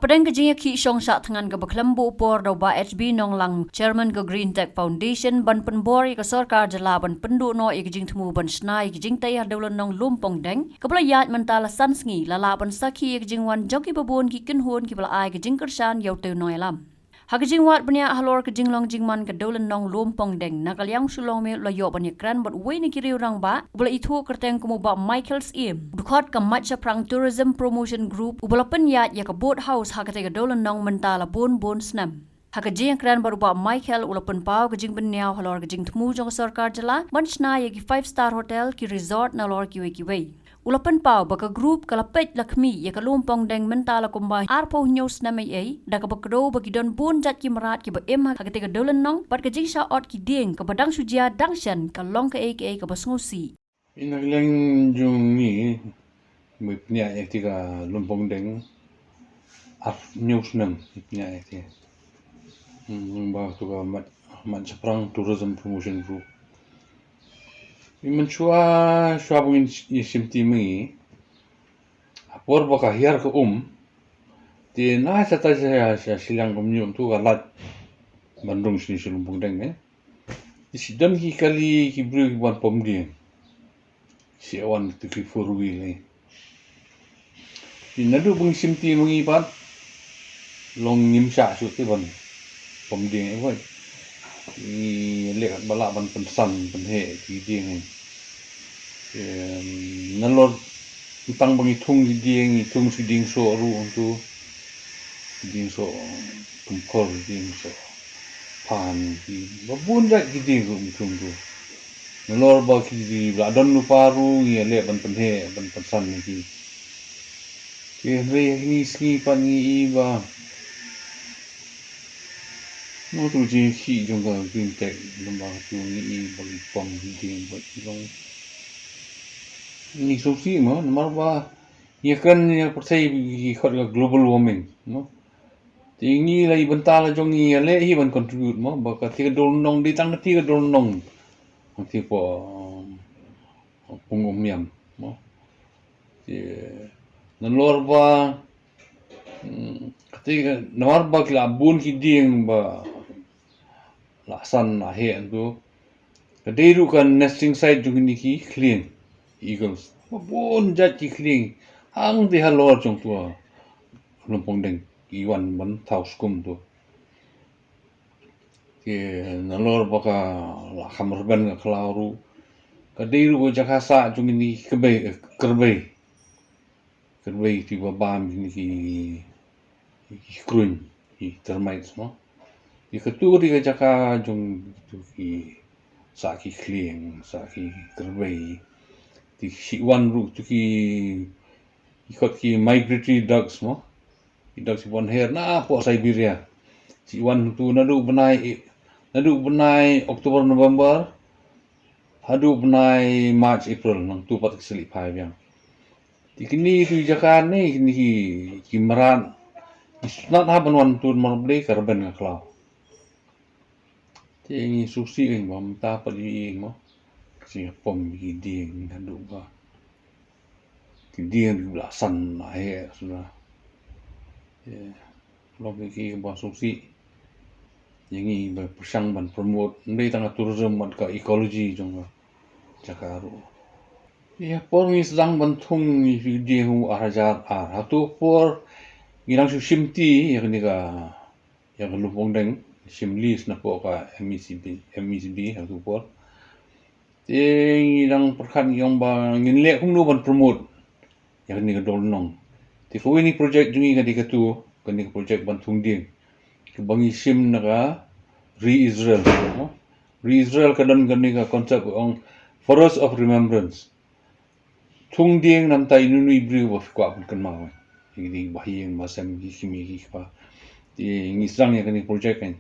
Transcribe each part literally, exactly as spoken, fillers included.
Pdeng ka jingïakhih shong shah thngan kaba khlem buh por da u Bah H B Nonglang, Chairman ka Green Tech Foundation, ban pynbor ïa ka sorkar jylla ban pynduh noh ïa ka jingthmu ban shna ïa ka jingtei ha Dewlynnong Lumpongdeng, kaba la ïaid mynta la san sngi, la lah ban sakhi ïa ka jingwan jong kiba bun ki kynhun kiba la ai ka jingkyrshan ïa utei u nongïalam. Ha ka jingwad bniah halor ka jinglong jingman ka Dewlynnong Lumpongdeng, na ka liang u Shu Longmit u la ïoh ban ïakren bad uwei na ki riew rangbah uba la ithuh kyrteng kum u Bah Michael Syiem, dkhot ka Mait Shaphrang Tourism Promotion Group, uba la pynïaid ïa ka boat house ha katei ka Dewlynnong mynta la bun bun snem. Ha ka jingïakren bad u Bah Michael, u la pynpaw ka jingpynñiaw halor ka jingthmu jong ka sorkar jylla ban shna ïa ki five star hotel, ki resort nalor kiwei kiwei. U la pynpaw ba ka group ka la peit la khmih ïa ka Lumpongdeng mynta la kumba arphew hynñiew snem eiei, da kaba kdew ba ki don bun jait ki mrad kiba im ha katei ka Dewlynnong, bad ka jingshah ot ki dieng kaba dang shu jia dang shen ka long kaei kaei kaba sngewsih. Na ka liang jong ngi, ba pynïaid ïa katei ka Lumpongdeng arphew hynñiew snem, pynïaid ïa katei. Hmm, ba tu ka Mait, Mait Shaphrang Tourism Promotion Group. Mynshwa, shwa ba ngin ïa shim ti ma ngi, ha por ba ka hiar ka um, te na sha tai sha, sha shiliang kumjuh tu ka lait ban rung shane sha Lumpongdeng, eh. Te shi don ki kali ki briew ki wan pom dieng. Shi wan tu ki four wheel, eh. Te naduh ba ngi shim ti ma ngi pat, long ngim shah shuh te ban pom dieng, eh, boi. Ngi leh katba lah ban pynsan pynheh ki dieng, eh. Em, nalor tang ba ngi thung ki dieng, ngi thung shi dieng soh ruh hangtu. Dieng soh kynkhor, dieng soh phan, ki ba bun jait ki dieng ruh ngi thung tu. Nalor ba ki, ki ba la don lypa ruh ngi leh ban pynheh, ban pynsan ïa ki. Te hynrei ha kine ki sngi pat ngi i ba, no, tu jingïakhih jong ka Green Tech, namar tu ngi i ba ki pom ki dieng ba ki long, ngi sngewsih mo, namar ba ngi kren ïa ka pyrthei ki khot ka global warming, no. Te ngi la i bynta la jong ngi ïaleh hi ban contribute mo, ba katei ka Dewlynnong dei tang katei ka Dewlynnong. Hangtei hapoh, um, Pung Umïam mo. Te nalor ba, mm, katei ka, namar ba ki la bun ki dieng ba la san la heh hangtu. Ka dei ruh ka nesting site jong kine ki khlieng, eagles. Ba bun jait ki khlieng hangtei halor jong tu Lumpongdeng ki wan ban thaw skum tu. Te nalor ba ka la kham rben ka khlaw ruh, ka dei ruh ka jaka sah jong kine ki kyrbai, eh, kyrbai. Kyrbai, te ba bam kine ki, ki kruiñ, ki termites mo. Te katu ka dei ka jaka jong tu ki, sah ki khlieng, sah ki kyrbai. Te shi wan ruh tu ki, ki khot ki migratory ducks mo. Ki ducks ki wan her napoh Siberia. Shi wan tu naduh bnai, naduh bnai October, November haduh bnai March, April, nangtu pat ki sa leit phai biang. Te kine tu jaka ne, kine ki, ki mrad, ki sngewtynnat ha ban wan tu namar balei, ka rben ka khlaw. Te ngi sngewsih kein ba mynta pat ïohi mo, sngewpom ki dieng haduh ba ki dieng ki la san la heh suda. Te long ki, ki ba sngewsih. Ïa ngi ba pyrshang ban promote, ym dei tang ka tourism bad ka ecology jong ka jaka ruh. Ïa por ngi sdang ban thung ngi, ngi dieng u ar hajar ar. Hatu por ngi dang shu shim ti ïa kane ka, ïa ka Lumpongdeng, shim lease napoh ka M E C B, M E C B hatu por. Te ngi dang pyrkhat ngi ong ba ngin leh kumno ban promote ïa kane ka Dewlynnong. Te kawei na ki project jong ngi ka dei katu, kane ka project ban thung dieng, kaba ngi shim na ka Ri Israel, no? Ri Israel ka don kane ka concept ka ong Forest of Remembrance. Thung dieng namar ïa uno uno u briew ba phi kwah ban kynmaw. Ïa ki dei ba ha ïing ba sem, ki kmie ki kpa. Te ngi sdang ïa kane ka project kein.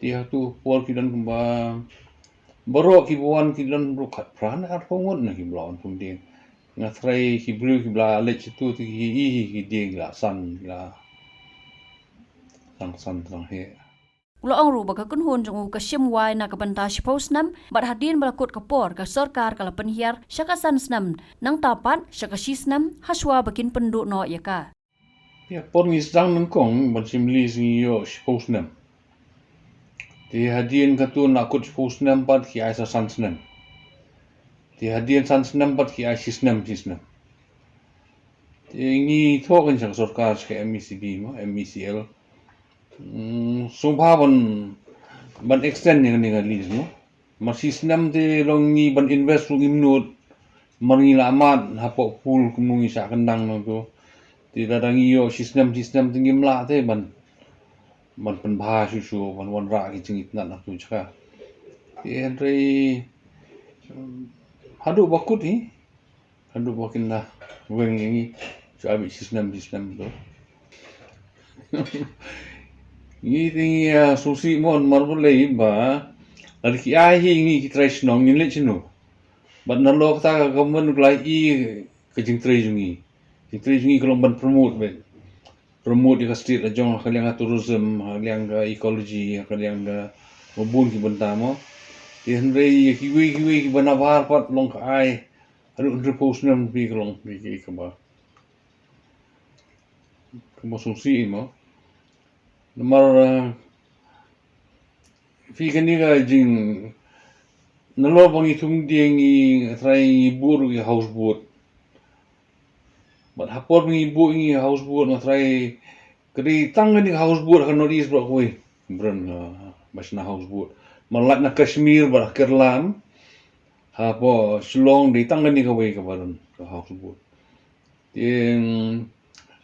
Te hatu por ki don kumba, baroh kiba wan ki don ruh khatphra ne arphew ngut na kiba la wan thung dieng. Nga tharai ki briew kiba la leit shatu te ki ïohi hi ki dieng ki la san, ki la san san san heh. U la ong ruh ba ka kynhun jong u ka shim wai na ka bynta shiphew snem, bad hadien ba la kut ka por ka sorkar ka la pynhiar sha ka san snem, nangta pat sha ka shi snem hashwa ba kin pynduh noh ïa ka. Ïa por ngi sdang nyngkong ban shim lease ngi ïoh shiphew snem. Te hadien katto la kut shiphew snem pat ki ai sa san snem. Te hadien san snem pat ki ai shi snem shi snem. Te ngi thoh kan sha ka sorkar sha ka M E C B mo, M E C L. Mm, sngewbha ban, ban extend ïa kane ka lease mo. Mar shi snem te long ngi ban invest ruh ngim nud. Mar ngi la mad hapoh pool kumno ngi shah kyndang nangto. Te lada ngi ïoh shi snem shi snem te ngim lah te ban, ban pynbha shuh shuh ban wanrah ki jingitynnad na tu jaka. Te hynrei, mm, haduh ba kut hi. Haduh ba kin da weng ïa ngi. Shu ai beit shi snem shi snem to. Ngi te ngi, ah, sngewsih mo namar balei ba lada ki ai hi ïa ngi ki trai shnong ngin leit shano. Bad nalor kata ka government ka la ïohi ka jingtrei jong ngi. Jingtrei jong ngi ka long ban promote beit. Promote ïa ka state la jong ha ka liang ka tourism, ha ka liang ka ecology, ha ka liang ka ba bun ki bynta mo. Te hynrei ïa kiwei kiwei kiba nabar pat long ka ai haduh hynriewphew snem phi ka long phi ki kaba, kaba sngewsih mo. Namar, eh, phi kane ka jing nalor ba ngi thung dieng ngi trai ngi buh ruh ïa houseboat. Bad ha por ngi buh ngi houseboat nga trai ka dei tang kane ka houseboat ha North East baroh kawei. Bren, ah, ba shna houseboat. Mar lait na Kashmir bad ha Kerala. Hapoh Shillong dei tang kane kawei kaba don ka houseboat. Te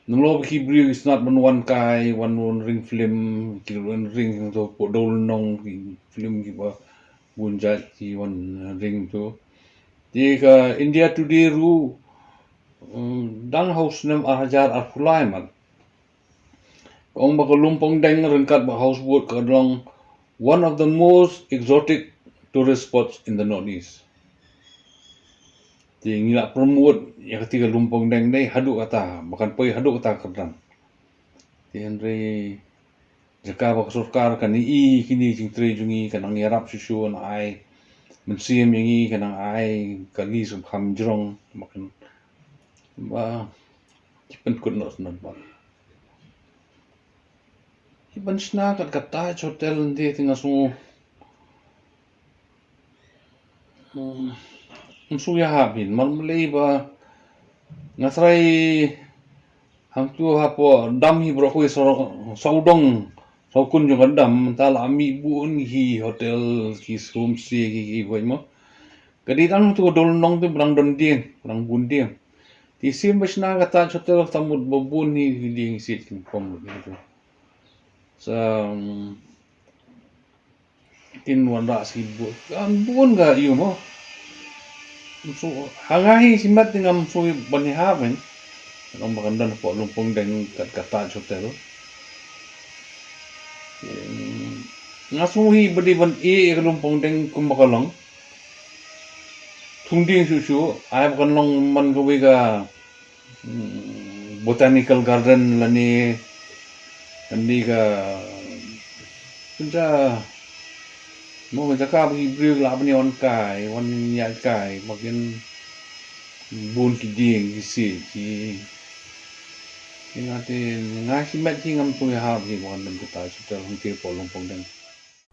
nalor ba ki briew ki sngewtynnat ban wan kai, wan wan ring film, ki wan ring to hapoh dewlynnong ki film kiba bun jait ki wan ring to. Te ka India Today ruh, um, dang ha u snem ar hajar arphew lai mat. Ka ong ba ka Lumpong Deng ryngkat bad houseboat ka long one of the most exotic tourist spots in the Northeast. Te ngi la promote ïa kata ka Lumpong Deng dei haduh kata, ba kan poi haduh kata ka kyrdan. Te hynrei jaka ba ka sorkar kan ïohi kine jingtrei jong ngi, kan nang ïarap shuh shuh, kan ai mynsiem ïa ngi, kan nang ai ka lease ba kham jrong, ba kan, ba ki pynkut noh snem pat. Ki ban shna kat ka Taj Hotel nte te nga sngew, hmm, ym sngew ïahap hi, namar balei ba nga trai hangto hapoh dam hi baroh kawei saw, sawdong sawkun jong ka dam, mynta la mih bun hi hotel, ki homestay, ki, ki, ki, mo. Ka dei tang tu ka dewlynnong te ba dang don dieng, ba dang bun dieng. Te sien ba shna ka Taj Hotel ka mut ba bun hi ki dieng siej kin pom lut hi tu. Sa, um, kin wanrah sa ki bun, kan bun ka ïu mo. So, ha nga hi shimet te ngam sngew ban ïahap hi. Long ba kan don hapoh Lumpong Deng kat ka Taj Hotel. Nga sngew hi ba dei ban ïeh ïa ka Lumpong Deng kumba ka long. Thung dieng shuh shuh, ai ba kan long man kawei ka, mm, botanical garden lane, lane ka, kumta, mo, ka jaka ba ki briew ki lah ban ïa wan kai, wan ïaid kai, ba kin bun ki dieng ki siej ki, ki nga te, nga shimet hi ngam sngew ïahap hi ba kan don kata shuh shuh hangtei hapoh Lumpong Deng.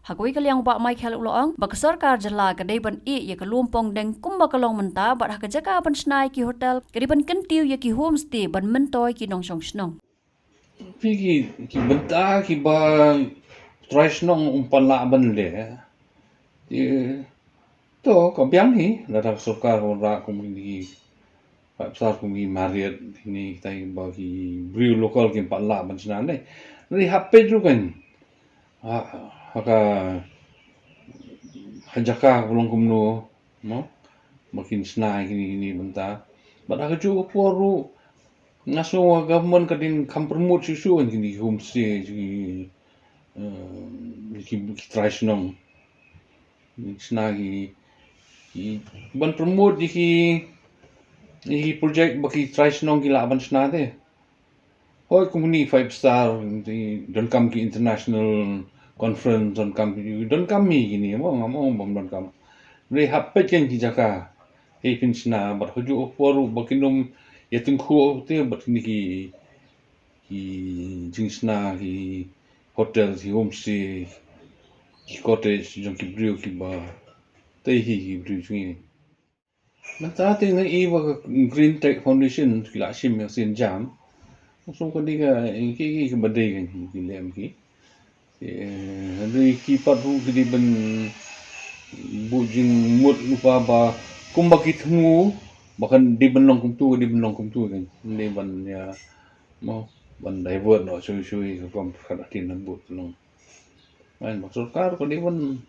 Ha kawei ka liang u Bah Michael u la ong ba ka sorkar jylla ka dei ban ïeh ïa ka Lumpong Deng kumba ka long mynta bad ha ka jaka ban shna ïa ki hotel ka dei ban kyntiew ïa ki homestay ban myntoi ki nongshong shnong. Phi ki, ki bynta kiba trai shnong um pat lah ban leh. Te to ka biang hi lada ka sorkar ka wanrah kum kine ki five star kum ki Marriott, kine kita kiba ki briew local kim pat lah ban shna ne. Hynrei hap peit ruh kan ha, ha ka, ha jaka kaba long kumno, mo, ba kin shna ïa kine, kine bynta. Bad ha kajuh ka por ruh nga sngew ka government ka dei kham promote shuh shuh ïa kine ki homestay, ki, eh, ki, ki trai shnong. Shna ki, ki ban promote ïa ki, ïa ki project ba ki trai shnong ki lah ban shna te. Hooid, kum kine five star, te donkam ki international conference, donkam ki, donkam hi kine, mo, ngam ong bym donkam. Hynrei hap peit kein ki jaka, hei phin shna, bad kajuh ka por ruh ba kin ym ïa tyngkhuh te bad kine ki, ki jingshna, ki hotel, ki homestay, ki cottage jong ki briew kiba tei hi ki briew jong ngi. Mynta te nga i ba ka Green Tech Foundation ki la shim ïa ka sien jam. Sum ka dei ka ki ki ki ba dei ka ki lem ki. Te hynrei ki pat ruh ki dei ban buh jingmut lypa ba kumba ki thmu ba kan dei ban long kumtu, ka dei ban long kumtu kan. Dei ban ïa mo ban divert noh shuh shuh ka kam ka la tin ban buh long. Ngan ba sorkar ka dei ban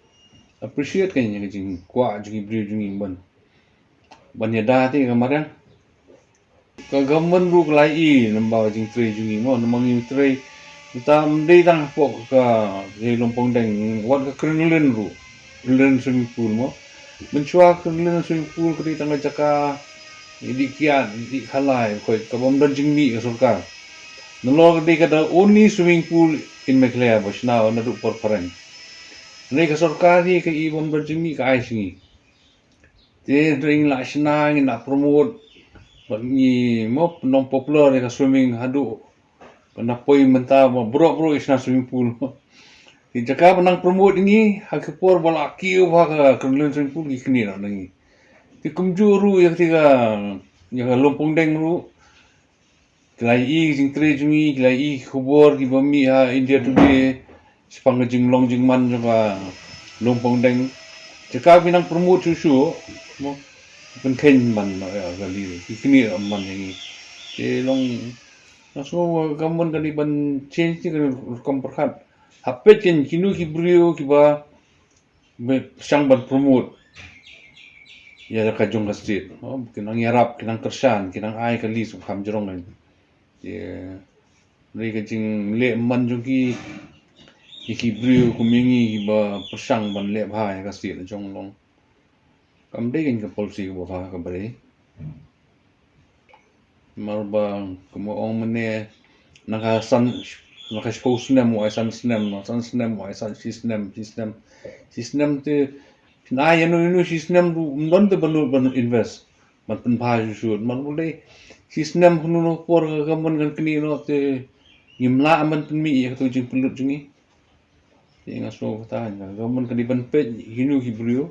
appreciate ka ïa ka jingkwah jong ki briew jong ngi ban ban ïada te ka mariang. Ka government ruh ka la i namar ka jingtrei jong ngi mo, namar ngi trei. Mynta ym dei tang hapoh ka Lum Pongdeng, wat ka Kringlin ruh, Kringlin swimming pool mo. Mynshuwa Kringlin swimming pool ka dei tang ka jaka ïa dih kiad, ïa dih khalai, kaba ym don jingmih ka sorkar. Nalor ka dei ka the only swimming pool in Meghalaya ba shna naduh por phareng. Hynrei ka sorkar hi ka i ba ym don jingmih ka ai sha ngi. Te hynrei ngi la shna, ngi la promote bad ngi mo pynlong popular ïa ka swimming haduh ba na poi mynta ba baroh baroh i shna swimming pool. Te jaka ba nang promote ngi ha ki por ba la kiew bha ka Kringlin swimming pool ki knieh noh na ngi. Te kumjuh ruh ïa ka, ïa ka Lum Pongdeng ruh. Ki la ïohi ka jingtrei jong ngi, ki la ïohi ki khubor kiba mih ha India Today shaphang ka jinglong jingman jong ka Lum Pongdeng. Jaka ba nang promote shuh shuh mo, pynkheiñ man ïa ka liang, ki knieh man ïa ngi. Te long, nga sngew ka mon ka dei ban change te ka rukom pyrkhat. Hap peit kein kino ki briew kiba pyrshang ban promote ïa ka jong ka state. Ki nang ïarap, ki nang kyrshan, ki nang ai ka list ba kham jrong. Te hynrei ka jingleh man jong ki, ki briew kum ïa ngi kiba pyrshang ban leh bha ïa ka state jong long. Kam dei kein ka policy kaba bha kaba dei. Namar ba kumba ong mynne, na ka san, na ka shiphew snem u ai san snem, na san snem u ai san shi snem, shi snem, shi snem te phin ai ïano ïano shi snem ruh ym don te ban lut ban invest ban pynbha shuh shuh. Namar ba dei shi snem hynno hynno por ka government kan knieh noh te ngim lah ban pynmih ïa kato jingpynlut jong ngi. Te nga sngew kata ka government ka dei ban peit kino ki briew.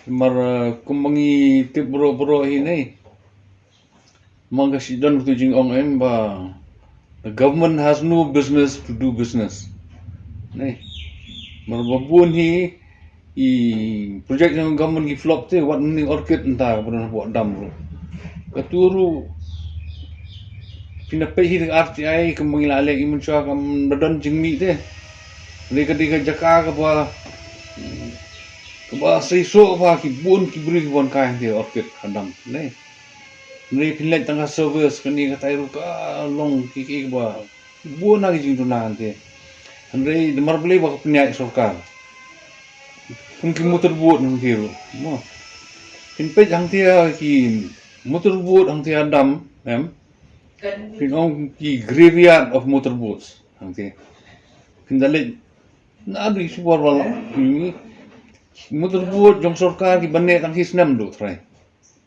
Namar, eh, kumba ngi tip baroh baroh hi ne. Namar ka shi don kato jingong em ba the government has no business to do business. Ne. Namar ba bun hi i project jong government ki flop te, wat mynta orchid mynta ba don hapoh dam ruh. Kato ruh phin da peit hi da ka R T I kumba ngi la leh, i mynshuwa kam da don jingmih te. Hynrei ka dei ka jaka kaba, kaba seisoh ba ki bun ki briew ki wan kai hangtei orchid ha dam ne. Hynrei phin leit tang ka service kane katai ruh ka long ki ki kaba bun ha ki jingduna hangtei. Hynrei namar balei ba ka pynïaid sorkar. Kum ki motorboat hangtei ruh mo. Phin peit hangtei ki motorboat hangtei ha dam em. Phin ong ki graveyard of motorboats hangtei. Phin da leit naduh i shipor ba la. Motorboat jong sorkar kiba neh tang shi snem duh trai.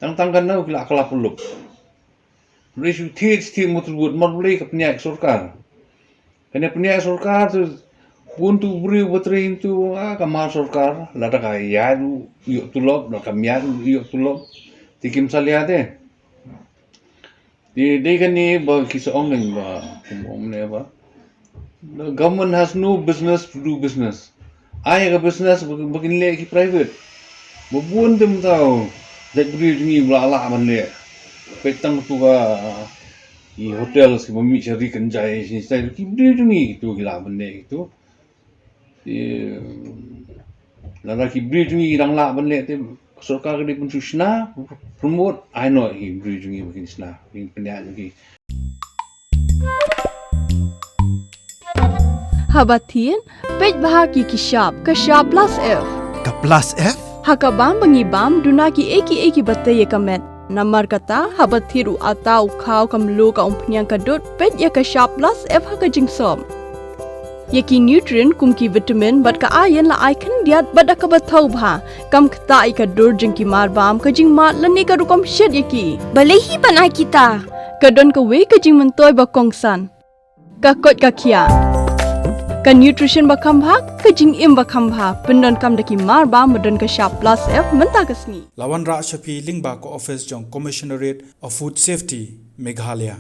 Tang tang kane ki la kylla pynlup. Hynrei shu thied thied motorboat namar balei ka pynïaid sorkar. Kane pynïaid sorkar te bun tu briew ba trei tu, ah, ka mar sorkar, lada ka ïaid ruh ïoh tulop, lada kam ïaid ruh ïoh tulop. Te kim salia te. Te dei kane ba ki sa ong kein ba, kum ong ne ba, the government has no business to do business. Ai ka business ba, ba kin leh ki private. Ba bun te mynta jait briew jong ngi ba la lah ban leh. Peit tang tu ka i hotel kiba mih sha Ri Kynjai, sha sha ki briew jong ngi tu ki lah ban leh tu. Te lada ki briew jong ngi ki dang lah ban leh te sorkar ka dei ban shu shna, promote, ai noh ki briew jong ngi ba kin shna, kin pynïaid jong ki. Haba thied, peit bha ki ki shap, ka shap plus F. Ka plus F? Ha ka bam ba ngi bam, duna ki ei ki ei kiba tei ïa ka met. Namar kata, haba thied u atta u khaw ka mluh ka umphniang ka dud, peit ïa ka shap plus F ha ka jingsop. Ïa ki nutrient kum ki vitamin bad ka iron la ai khyndiat bad da kaba thaw bha. Kam ktah ïa ka dur jong ki mar bam, ka jingmad lane ka rukom shet ïa ki. Balei hi ban ai kita? Ka don kawei ka jingmyntoi ba kongsan. Ka koit ka khiah. Ka nutrition ba kham bha, ka jingim ba kham bha. Pyndonkam da ki marbam ba don ka shap plus F mynta ka sngi. La wanrah sha phi lyngba ka office jong Commissionerate of Food Safety, Meghalaya.